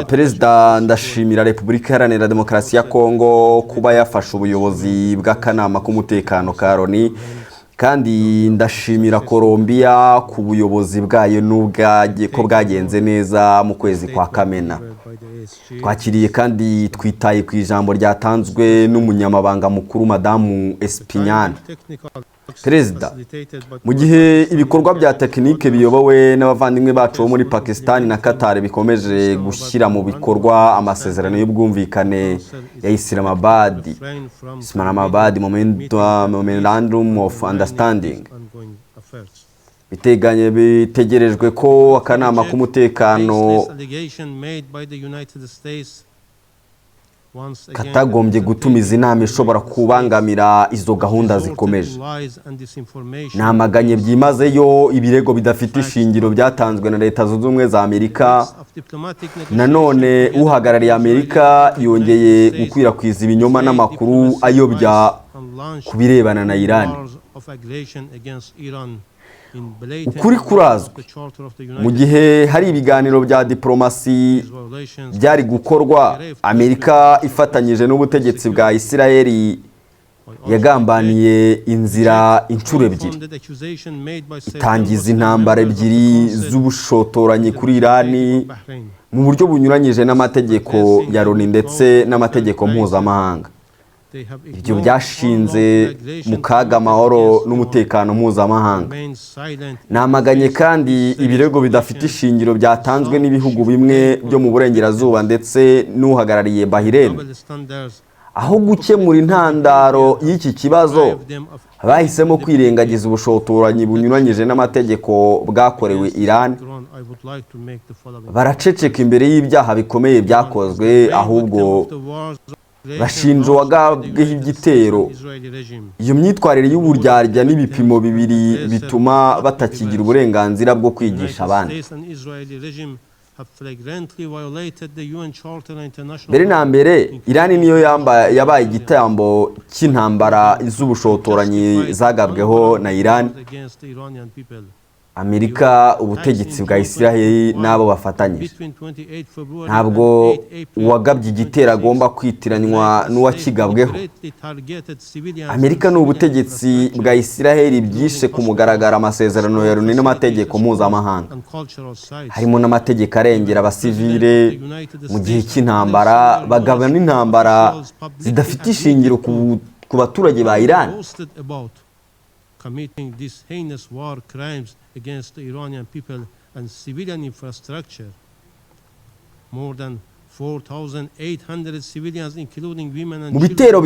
Perezida, ndashimira Repubulika Iharanira Demokarasi ya Kongo kuba yafashe ubuyobozi bw'akanama k'umutekano ka Loni, kandi ndashimira Colombia ku buyobozi bwayo ko bwagenze neza mu kwezi kwa Kamena. Twakiriye kandi twitaye ku ijambo ryatanzwe n'umunyamabanga mukuru, Madamu Estupiñán. Perezida, mu gihe ibikorwa bya tekinike biyobowe n'abavandimwe bacu bo muri Pakistan na Qatar bikomeje gushyira mu bikorwa amasezerano y'ubwumvikane ya Islamabad Memorandum of Understanding, biteganye bitegerejwe ko akanama k'umutekano katagombye gutumiza inama ishobora kubangamira izo gahunda zikomeje. Namaganye byimazeyo ibirego bidafite ishingiro byatanzwe na Leta Zunze Ubumwe za Amerika. Nanone uhagarariye Amerika yongeye gukwirakwiza ibinyoma n'amakuru ayobya ku birebana na Iran. Ukuri kurazwi. Mu gihe hari ibiganiro bya diporomasi byari gukorwa, Amerika ifatanyije n'ubutegetsi bwa Isirayeli yagambaniye inzira inshuro ebyiri, itangiza intambara ebyiri z'ubushotoranyi kuri Irani mu buryo bunyuranyije n'amategeko ya Loni ndetse n'amategeko mpuzamahanga. Ibyo byashinze mu kaga amahoro n'umutekano mpuzamahanga. Namaganye kandi ibirego bidafite ishingiro byatanzwe n'ibihugu bimwe byo mu burengerazuba ndetse n'uhagarariye Bahrain. Aho gukemura intandaro y'iki kibazo, bahisemo kwirengagiza ubushotoranyi bunyuranyije n'amategeko bwakorewe Iran, baraceceka imbere y'ibyaha bikomeye byakozwe, ahubwo bashinja uwagabweho igitero. Iyo myitwarire y'uburyarya n'ibipimo bibiri bituma batakigira uburenganzira bwo kwigisha abandi. Mbere na mbere, Irani niyo yabaye igitambo cy'intambara z'ubushotoranyi zagabweho na Irani, Amerika, ubutegetsi bwa Isiraheli n'abo bafatanyije. Ntabwo uwagabye igitero agomba kwitiranywa n'uwakigabweho. Amerika ni ubutegetsi bwa Isiraheli byishe ku mugaragaro amasezerano ya Loni n'amategeko mpuzamahanga, harimo n'amategeko arengera abasivile mu gihe cy'intambara, bagaba n'intambara zidafite ishingiro ku baturage ba Iran. Committing these heinous war crimes against the Iranian people and civilian infrastructure. More than 4,800 civilians, including women and Mu bitero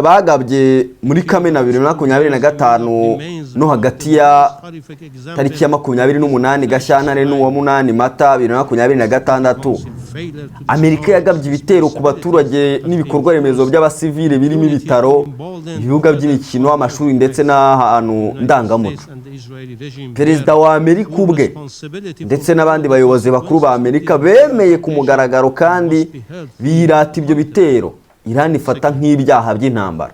bagabye muri Kamena 2025 no hagati ya tariki ya 28 Gashyantare n'uwa 8 Mata 2026, Amerika yagabye ibitero ku baturage n'ibikorwa remezo by'abasivile, birimo ibitaro, ibibuga by'imikino, amashuri ndetse n'ahantu ndangamuco. Perezida wa Amerika ubwe ndetse n'abandi bayobozi bakuru ba Amerika bemeye ku mugaragaro kandi birata ibyo bitero Iran ifata nk'ibyaha by'intambara.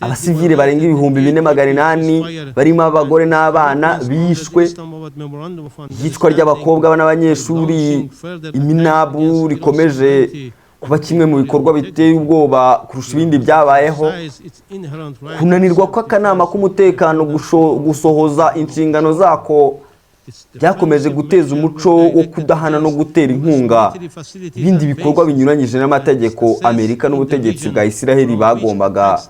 Abasivile barenga 4800, barimo abagore n'abana, bishwe. Iyicwa ry'abakobwa n'abanyeshuri i Minab rikomeje kuba kimwe mu bikorwa biteye ubwoba kurusha ibindi byabayeho. Kunanirwa kw'akanama k'umutekano gusohoza inshingano zako byakomeje guteza umuco wo kudahana no gutera inkunga ibindi bikorwa binyuranyije n'amategeko. Amerika n'ubutegetsi bwa Isiraheli bagombaga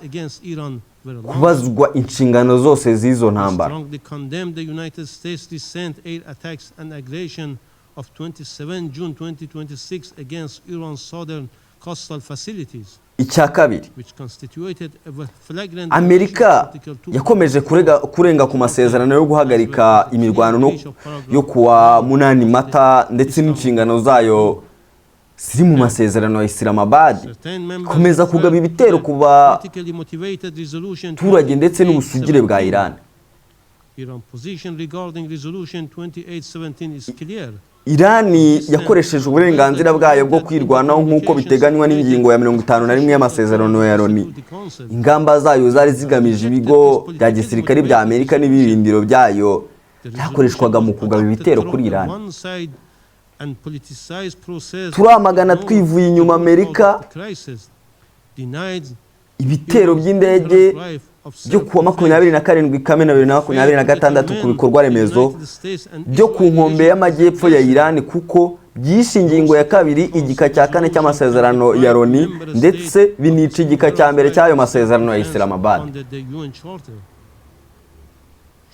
kubazwa inshingano zose z'izo ntambara. Strongly condemned the United States recent air attacks and aggression of 27 June 2026 against Iran's southern coastal facilities, Icya kabiri, which constituted a flagrant Amerika yakomeje kurenga ku masezerano yo guhagarika imirwano yo kuwa 8 Mata ndetse n'inshingano zayo ziri mu masezerano ya Islamabad, ikomeza kugaba ibitero ku baturage ndetse n'ubusugire bwa Iran. Iran position regarding resolution 2817 is clear. Irani yakoresheje uburenganzira bwayo bwo kwirwanaho nk'uko biteganywa n'ingingo ya 51 y'amasezerano ya Loni. Ingamba zayo zari zigamije ibigo bya gisirikare bya Amerika n'ibirindiro byayo byakoreshwaga mu kugaba ibitero kuri Irani. One side and politicized process Turamagana ignored twivuye the inyuma root Amerika cause of the crisis, denied ibitero by'indege byo kuwa 27 Kamena 2026 ku bikorwa remezo byo ku nkombe y'amajyepfo ya Irani, kuko byishe ingingo ya 2 igika cya 4 cy'amasezerano ya Loni, ndetse binica igika cya 1 cy'ayo masezerano ya Islamabad. Under the UN Charter.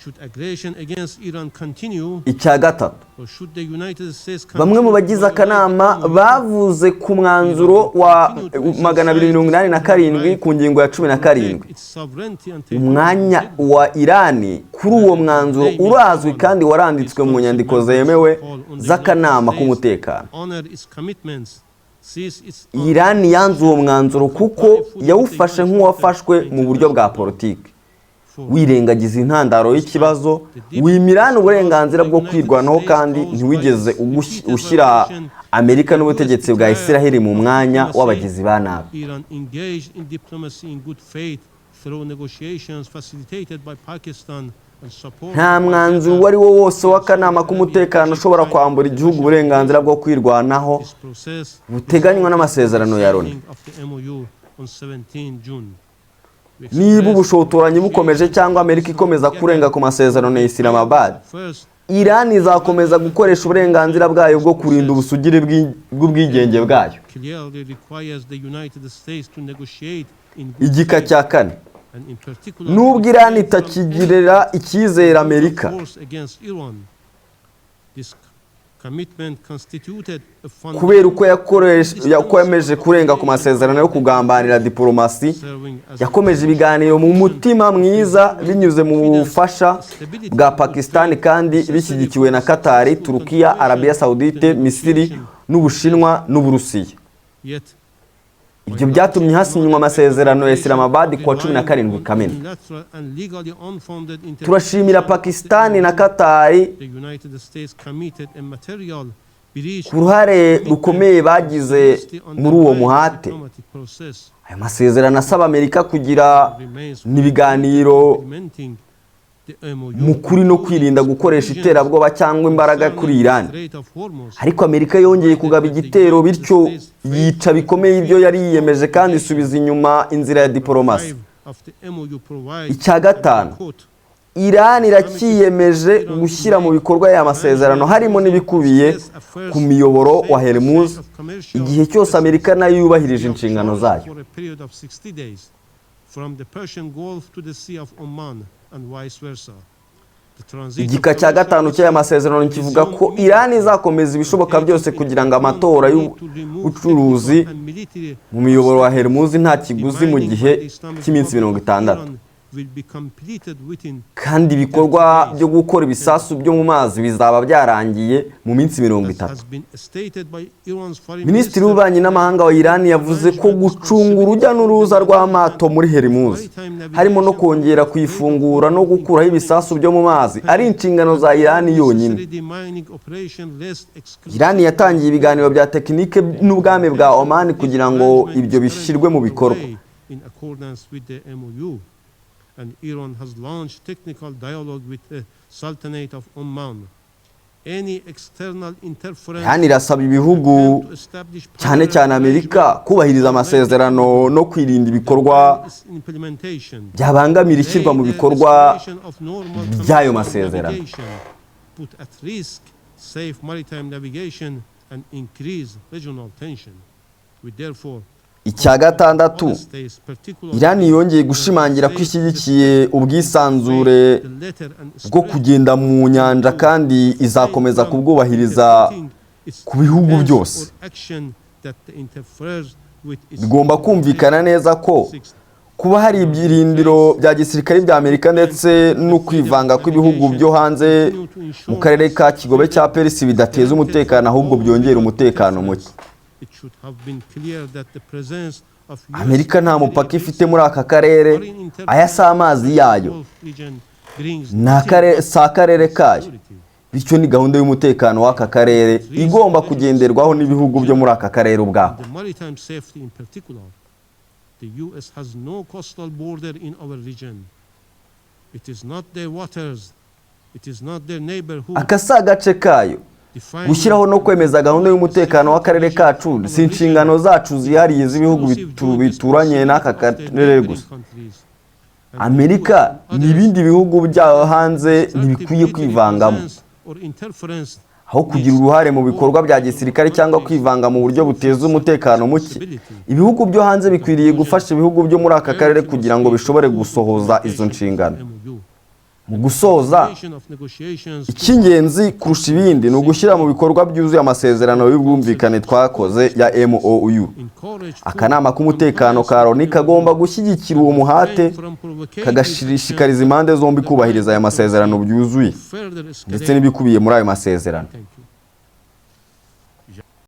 Should aggression against Iran continue, Icya gatatu, or should the United States bamwe mu bagize akanama bavuze ku mwanzuro wa 287 ku ngingo ya 17. Umwanya wa Irani kuri uwo mwanzuro urazwi kandi waranditswe mu nyandiko zemewe z'akanama k'umutekano. Irani yanze uwo mwanzuro kuko yawufashe nk'uwafashwe mu buryo bwa politiki, wirengagiza intandaro y'ikibazo, wima Irani uburenganzira bwo kwirwanaho, kandi ntiwigeze ushyira Amerika n'ubutegetsi bwa Isiraheli mu mwanya w'abagizi ba nabi. Iran engaged in diplomacy in good faith through negotiations facilitated by Pakistan and supported Nta by mwanzuro Qatar. uwo ari wo wose w'akanama k'umutekano ushobora kwambura igihugu uburenganzira bwo kwirwanaho This process buteganywa n'amasezerano ya Loni. signing of the MOU on 17 June. We Niba express ubushotoranyi bukomeje cyangwa Amerika ikomeza kurenga ku masezerano ya Islamabad, first Irani izakomeza gukoresha uburenganzira bwayo bwo kurinda ubusugire bw'ubwigenge bwayo. clearly requires the United States to negotiate in good Igika faith cya kane, and in particular nubwo Irani refrain from itakigirira icyizere Amerika force against Iran. This commitment constituted a kubera uko yakomeje kurenga ku masezerano yo kugambanira diporomasi, serving as yakomeje ibiganiro mu mutima mwiza binyuze mu bufasha bwa Pakistan kandi bishyigikiwe na Katari, Turukiya, Arabiya Saudite, Misiri n'Ubushinwa n'Uburusiya. Yet Ibyo byatumye hasinywa amasezerano ya Islamabad kuwa 17 Kamena. unilateral and legally unfounded Turashimira Pakistan na Katari the United States committed a material breach ku ruhare rukomeye bagize muri uwo muhate. diplomatic process Ayo masezerano asaba Amerika kugira remains n'ibiganiro implementing the MOU mu kuri no kwirinda gukoresha iterabwoba cyangwa imbaraga kuri Iran. Strait of Hormuz. Ariko Amerika yongeye kugaba igitero, bityo yica bikomeye ibyo yari yiyemeje kandi isubiza inyuma inzira ya diporomasi. Five of the MOU provides Icya gatanu, quote, Iran iracyiyemeje gushyira mu bikorwa aya masezerano, harimo n'ibikubiye ku miyoboro wa Hormuz, igihe cyose Amerika nayo yubahirije inshingano zayo. For a period of 60 days, from the Persian Gulf to the Sea of Oman and vice versa. The transit of Igika cya gatanu cy'aya masezerano kivuga ko Iran izakomeza ibishoboka byose kugira ngo amatora y'ubucuruzi mu miyoboro wa Hormuz nta kiguzi mu gihe cy'iminsi 60, will be completed within kandi ibikorwa byo gukora ibisasu byo mu mazi bizaba byarangiye mu minsi mirongo as itatu. has been stated by Iran's foreign Minisitiri minister, w'Ububanyi n'Amahanga wa Iran yavuze ko gucunga urujya n'uruza rw'amato muri Hormuz, harimo no kongera kuyifungura no gukuraho ibisasu byo mu mazi, ari inshingano za Iran yonyine. necessary demining operation less exclusive Iran yatangiye ibiganiro bya tekinike n'ubwami bwa Oman kugira ngo ibyo bishyirwe mu bikorwa. In accordance with the MOU, and Iran has launched technical dialogue with the Sultanate of Oman. Any external interference Iran irasaba ibihugu, attempt to establish cyane cyane Amerika, kubahiriza amasezerano no kwirinda ibikorwa its implementation. byabangamira ishyirwa mu bikorwa by'ayo masezerano. Put at risk safe maritime navigation and increase regional tension. We therefore Icya gatandatu, other states, particularly Iran yongeye gushimangira ko ishyigikiye ubwisanzure the letter and bwo kugenda mu nyanja kandi izakomeza kubwubahiriza ku bihugu byose. Bigomba kumvikana neza ko kuba hari ibirindiro bya gisirikare bya Amerika ndetse no kwivanga kw'ibihugu byo hanze mu karere ka Kigobe cya Perisi bidateza umutekano, ahubwo byongera umutekano muke. Amerika nta mupaka ifite muri aka karere. Aya si amazi yayo, ni si akarere kayo, bityo ni gahunda y'umutekano w'aka karere igomba kugenderwaho n'ibihugu byo muri aka karere ubwako. The maritime safety in particular. The US has no coastal border in our region. It is not their waters. It is not their neighborhood. Aka si agace kayo, Gushyiraho no kwemeza gahunda y'umutekano w'akarere kacu si inshingano zacu zihariye z'ibihugu bituranye n'aka karere gusa. Amerika n'ibindi bihugu byaho hanze ntibikwiye kwivangamo. Aho kugira uruhare mu bikorwa bya gisirikare cyangwa kwivanga mu buryo buteza umutekano muke, ibihugu byo hanze bikwiriye gufasha ibihugu byo muri aka karere kugira ngo bishobore gusohoza izo nshingano. Mu gusoza, icy'ingenzi kurusha ibindi ni ugushyira mu bikorwa byuzuye amasezerano y'ubwumvikane twakoze ya MOU. Akanama k'umutekano ka Loni kagomba gushyigikira uwo muhate, kagashishikariza impande zombi kubahiriza aya masezerano byuzuye ndetse n'ibikubiye muri ayo masezerano. Thank you.